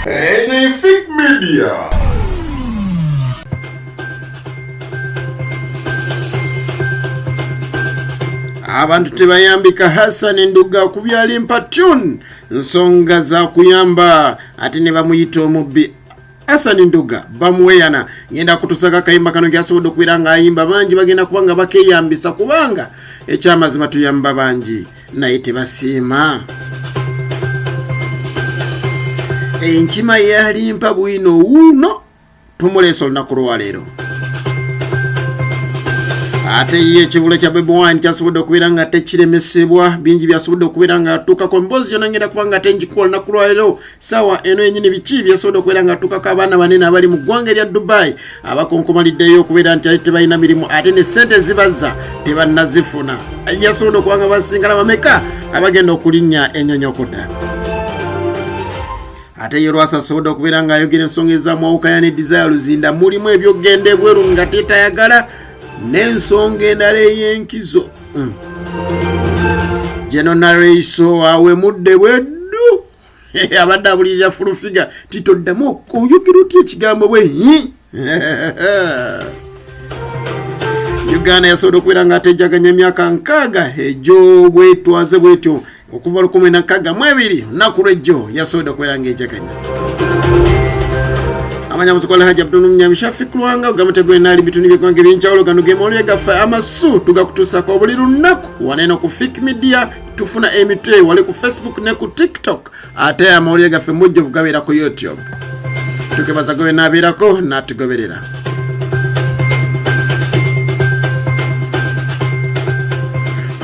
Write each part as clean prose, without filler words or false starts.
Anything Media. Abantu tebayambika. Hassan Ndugga kubyalimpa tune nsonga za kuyamba ate ne bamuyita omubbi. Hassan Ndugga bamuweyana. Ngenda kutusaka akayimba kano kyasobodde okubeera ng'ayimba, bangi bagenda kuba nga bakeyambisa kubanga ekyamazima tuyamba bangi naye tebasiima. Enkima yalimpa bwino wuuno tumuleese olunaku lwaleero. Ate ye ekivulu kya Bobi Wine kyasobodde okubeera nga tekiremesebwa, bingi byasobodde okubeera nga atuukako. Emboozi yona ngenda kuba nga tenjikuwa olunaku lwaleero saawa eno yenyini, biki byasobodde okubeera nga atuukako abaana banene abali mu ggwanga erya Dubai abakonkomaliddeyo okubeera nti tebalina mirimu ate ne ssente zibazza tebannazifuna. Yasobodde okuba nga basingana bameka abagenda okulinnya ennyonyi okudda. Ate ye Lwasa asobodde okubeera ng'ayogera ensonga ezamwawukanya ne Desire Luzinda, mulimu ebyokugenda ebweru nga tetayagala n'ensonga endala ey'enkizo. Geno Nareiso awemudde bweddu, abadde abulirira fulufiga titoddamu oyogera otya ekigambo bwe. Uganda yasobodde okubeera nga atejjaganya emyaka 60 egy'obwetwaze bwetyo okuva 1962, olunaku lwejjo yasobodde okubeera nga ejjaganya. Amanya muzukola Hajji Abdul Munyami Shafik Lwanga ogamutego enaali bitundu by'eggwanga ebyenjawulo. Gano ge mawulire gaffe amasu tugakutuusako buli lunaku waneeno ku Fik Media. Tufuna emitwe wali ku Facebook ne ku TikTok, ate amawulire gaffe mujjuvu gabeera ku YouTube. Tukebaza gwe naabeerako n'atugoberera.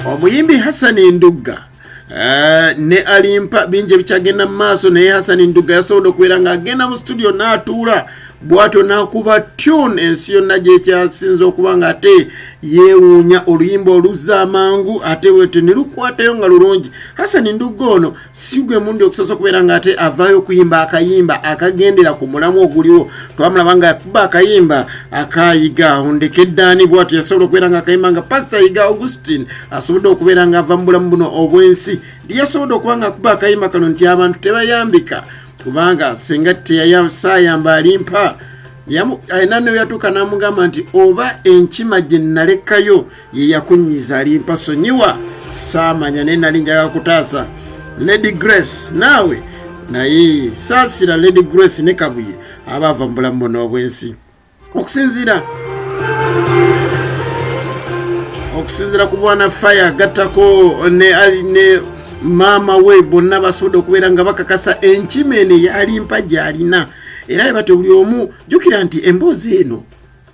Omuyimbi Hassan Ndugga ne Alimpa, bingi ebikyagenda mu maaso, naye Hassan Ndugga yasobodde okubeera ng'agenda mu studio n'atuula bw'atyo n'akuba tune ensi yonna gyekyasinza okuba nga ate yeewuunya oluyimba oluzza amangu ate bwetyo ne lukwatayo nga lulungi. Hassan Ndugga ono si gwe mundi okusoose okubeera nga ate avaayo okuyimba akayimba akagendera ku mulamu oguliwo. Twamulaba nga yakuba akayimba akayiga ondekeddaani, bwatyo yasobola okubeera nga akayimba nga Pasita Yiga Augustine asobodde okubeera nga ava mu bulamu buno obw'ensi, yasobodde okuba nga akuba akayimba kano nti abantu tebayambika kubanga singa teyasaayamba alimpa alina neyatuuka n'amugamba nti oba enkima gye nalekayo ye yakunyiza alimpa, sonyiwa saamanya naye nali njagala kutaasa Lady Grace naawe, naye saasira Lady Grace ne Kabuye abaava mu bulamu buno obw'ensi. Okusinziira ku bwana Fire gattako ne maama we, bonna basobodde okubeera nga bakakasa enkima eno eyalimpa gy'alina. Era bwe batyo buli omu jjukira nti emboozi eno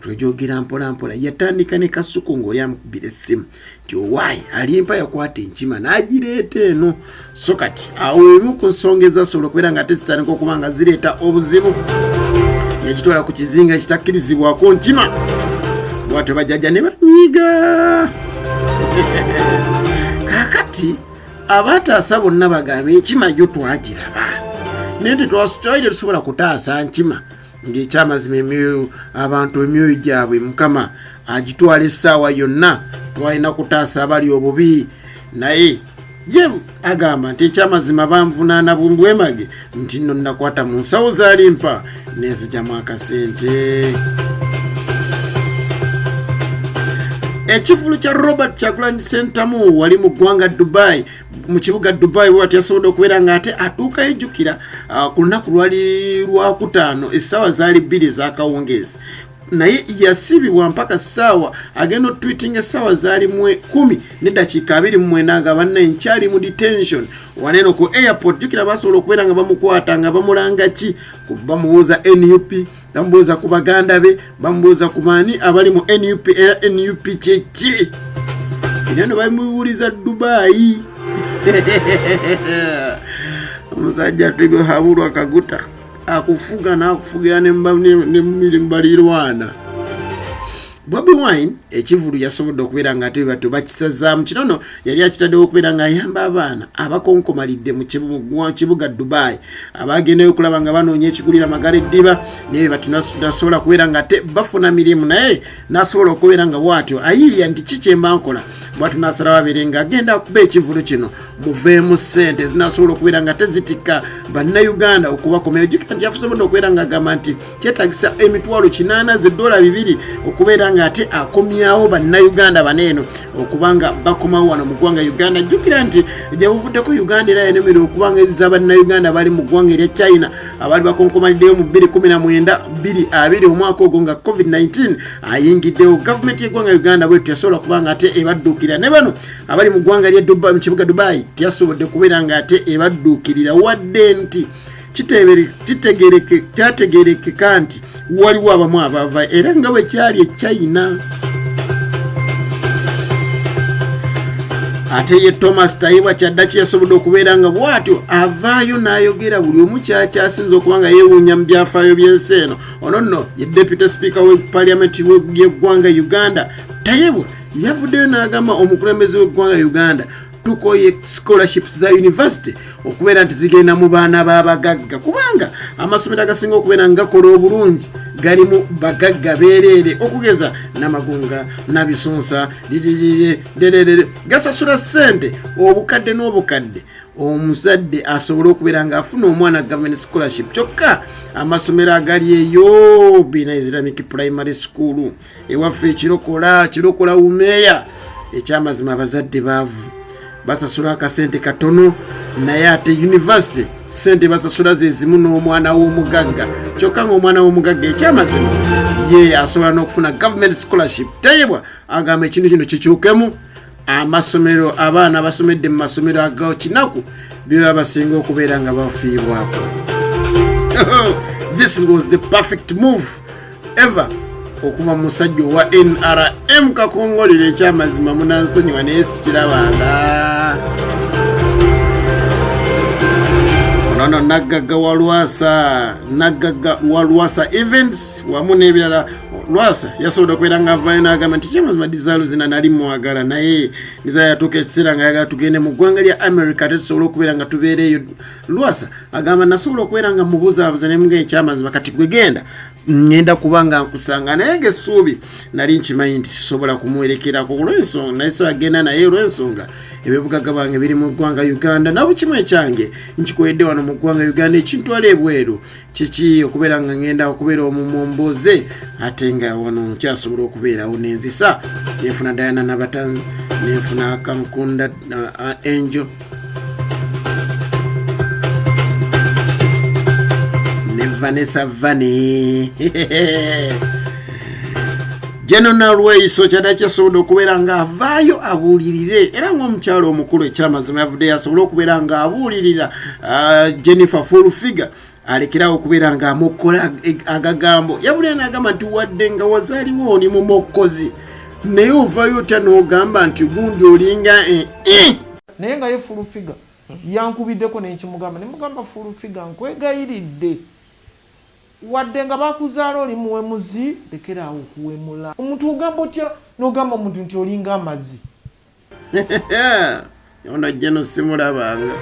twejogera mpolampola yatandika ne Kasuku ng'oli amukubira essimu nti owaayi alimpa yakwata enkima n'agireeta eno. So kati awo emu ku nsonga ezasobola okubeera nga ate zitandika okuba nga zireeta obuzibu, yagitwala ku kizinga ekitakkirizibwako nkima, bwatyo bajjajja ne banyiiga. Kaakati abataasa bonna bagamba enkima yo twagiraba, naye tetwali tetusobola kutaasa nkima ng'ekyamazima emyoyo abantu emyoyo gyabwe Mukama agitwala essaawa yonna, twalina kutaasa abali obubi. Naye ye agamba nti ekyamazima banvunaana bwemage nti nno nakwata mu nsawo zalimpa nenzigyamu akasente. Ekivulu kya Robert Kyagulanyi Sentamu wali mu ggwanga Dubai, mu kibuga Dubai, bwati yasobodde okubeera nga ate atuukayo. Jjukira ku lunaku lwali lwakutaano essaawa zaali 2 ez'akawungeezi, naye yasibibwa mpaka ssaawa agenda otwitinga essaawa zaali 10:29 nga bannaye nkyali mu detention waneeno ku airport. Jjukira basobola okubeera nga bamukwata nga bamulanga ki, bamubuuza NUP, bamubuuza ku baganda be, bamubuuza ku baani abali mu NUP, era NUP kyeki, era no bamubuuliza Dubayi. Omusajja tuhabulwa Kaguta akufuga n'akufugira ne mubalirwana. Bobi Wine ekivulu yasobodde okubeera nga ate batyo bakisazaamu. Kino no yali akitaddewo okubeera ng'ayamba abaana abakonkomalidde mu kibuga Dubai abagendayo okulaba nga banoonya ekigulira magala eddiba, naye bati nasobola kubeera nga ate bafuna mirimu, naye nasobola okubeera nga bwatyo ayiiya nti ki kyemba nkola, bwatyo nasalawo abeere nga agenda akuba ekivulu kino. Muveemu ssente ezinasobola okubeera nga tezitikka Bannayuganda okubakomyayo. Jjukira nti yasobodde okubeera nga agamba nti kyetagisa 800,000 zedoola 2 okubeera nga ate akomyawo Bannayuganda bano eno okuba nga bakomawo wano mu ggwanga Uganda. Jjukira nti gye buvuddeko Uganda era yanemerera okuba nga eziza Bannayuganda bali mu ggwanga erya China abaali bakonkomaliddeyo mu 2019 2020, omwaka ogwo nga COVID-19 ayingiddewo. Gavumenti y'eggwanga Uganda bwetyo yasobola kuba nga ate ebadduukirira, ne bano abali mu ggwanga lya Dubai, mu kibuga Dubai, teyasobodde kubeera nga ate ebadduukirira, wadde nti kyategerekeka nti waliwo abamu abava era nga bwe kyali e China. Ate ye Thomas Tayebwa kyaddaki yasobodde okubeera nga bw'atyo avaayo n'ayogera buli omu kyakyasinza okuba nga yeewuunya mu byafaayo by'ensi eno. Ono nno ye Deputy Speaker we Parliament y'eggwanga Uganda. Tayebwa yavuddeyo n'agamba omukulembeze w'eggwanga Uganda, tukoye scholarships za university okubeera nti zigenda mu baana b'abagagga, kubanga amasomero agasinga okubeera nga gakola obulungi galimu bagagga beereere, okugeza Namagunga, Nabisunsa, derere gasasula ssente obukadde n'obukadde omuzadde asobole okubeera ng'afuna omwana government scholarship. Kyokka amasomero agali eyo Bina Islamic Primary School ewaffe Ekirokola, Kirokola Wumeeya, ekyamazima abazadde baavu, basasula akasente katono, naye ate university sente basasula zezimu n'omwana w'omugagga, kyokka ngaomwana w'omugagga ekyamazima ye asobola n'okufuna government scholarship. Tayebwa agamba ekintu kino kikyukemu, amasomero abaana abasomedde mu masomero agakinaku biba basinga okubeera nga bafiibwako. This was the perfect move ever okuva mu musajja owa NRM kakongolera. Ekyamazima munansonyiwa, naye sikirabanga. Onono naggagga wa Lwasa, naggagga wa Lwasa Events wamu n'ebirala. Lwasa yasobodde okubeera nga avaayo n'agamba nti kyamazima Desire Luzinda nali mwagala, naye Desire yatuuka ekiseera nga yagala tugende mu ggwanga lya America ate tusobole okubeera nga tubeera eyo. Lwasa agamba nasobola okubeera nga mubuzaabuza ne mugenda, ekyamazima kati gwe genda, ngenda kuba nga nkusanga, naye nga essuubi nali nkimanyi nti sisobola kumuwerekerako olw'ensonga, naye so agenda naye olw'ensonga ebyobugagga bwange biri mu ggwanga Uganda, nabukimu ekyange nkikoledde wano mu ggwanga Uganda, ekintwala ebweru kiki okubeera nga ngenda okubeera omumomboze ate nga wano nkyasobola okubeerawo nenzisa nenfuna Diana Nabatan, nenfuna Kankunda Angel ne Vanessa Vani. Geno Nalweyiso kyadda kyasobodde okubeera ng'avaayo abuulirire, era ng'omukyalo omukulu ekyamazima yavuddeyo asobole okubeera ng'abuulirira Jennifer Full Figure alekerawo okubeera ng'amokkola agagambo. Yabulira n'agamba nti wadde nga wazaaliwo oli mumokkozi, naye ovayo otya n'ogamba nti gundi olinga eh, eh. Naye nga ye Full Figure yankubiddeko nenkimugamba, nemugamba, "Full Figure, nkwegayiridde, wadde nga bakuzaala oli muwemuzi, lekeraawo okuwemula omuntu. Ogamba otya n'ogamba omuntu nti olinga amazzi?" Ono jeno simulabanga.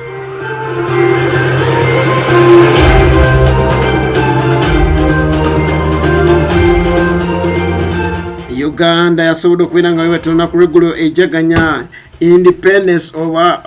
Uganda yasobodde okubeera nga webata olunaku lweggulo ejaganya independence oba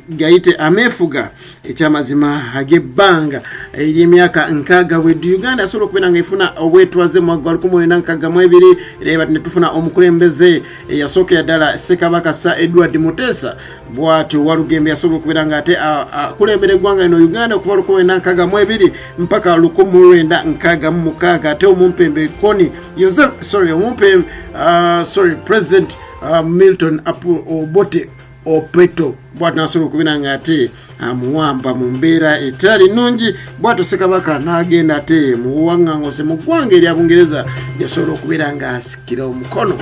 gayite ameefuga ekyamazima ag'ebbanga ery'emyaka 60 bweddu Uganda asobola okubeera nga efuna obwetwaze mu mwaka gwa 1962, era bati netufuna omukulembeze eyasookera ddala Ssekabaka Sir Edward Muteesa. Bwatyo Walugembe yasobola okubeera nga ate akulembera eggwanga lino Uganda okuva 1962 mpaka 1966. Ate omumpembe Kony Joseph, sorry, omumpembe, sorry, President Milton Obote Opeto bwatyo nasobola okubeera nga ate amuwamba mu mbeera etali nnungi. Bwatyo Ssekabaka n'agenda ate muwaŋŋanguse mu ggwanga erya Bungereza, yasobola okubeera ng'asikira omukono.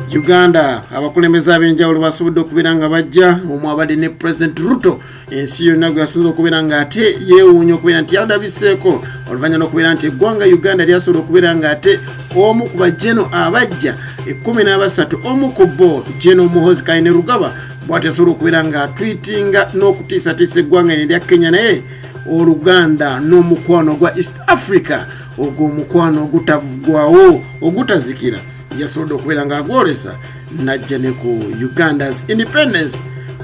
Uganda abakulembeze ab'enjawulo basobodde okubeera nga bajja, omu abadde ne President Ruto, ensi yonna gwe yasinza okubeera nga ate yeewuunya okubeera nti yadabiseeko oluvannyuma n'okubeera nti eggwanga Uganda lyasobola okubeera nga ate omu ku bajeno abajja 13, omu ku bo Geno Muhozi Kainerugaba, bw'ati asobola okubeera nga atwitinga n'okutiisatiisa eggwanga lino erya Kenya, naye oluganda n'omukwano gwa East Africa, ogwo omukwano ogutavugwawo ogutazikira. Yasobodde okubeera ng'agwolesa najja ne ku Uganda's independence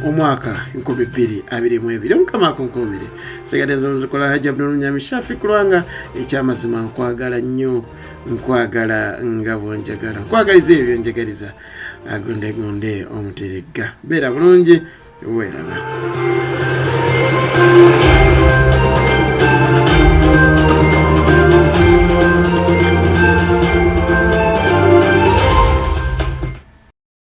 omwaka 2022. Omukama akunkuumire. Sigadde nze omuzukula Hajji Abdul Shafi Kulwanga. Ekyamazima nkwagala nnyo, nkwagala nga bwonjagala, nkwagaliza ebyo byonjagaliza. Agundegunde omuteregga, beera bulungi, weeraba.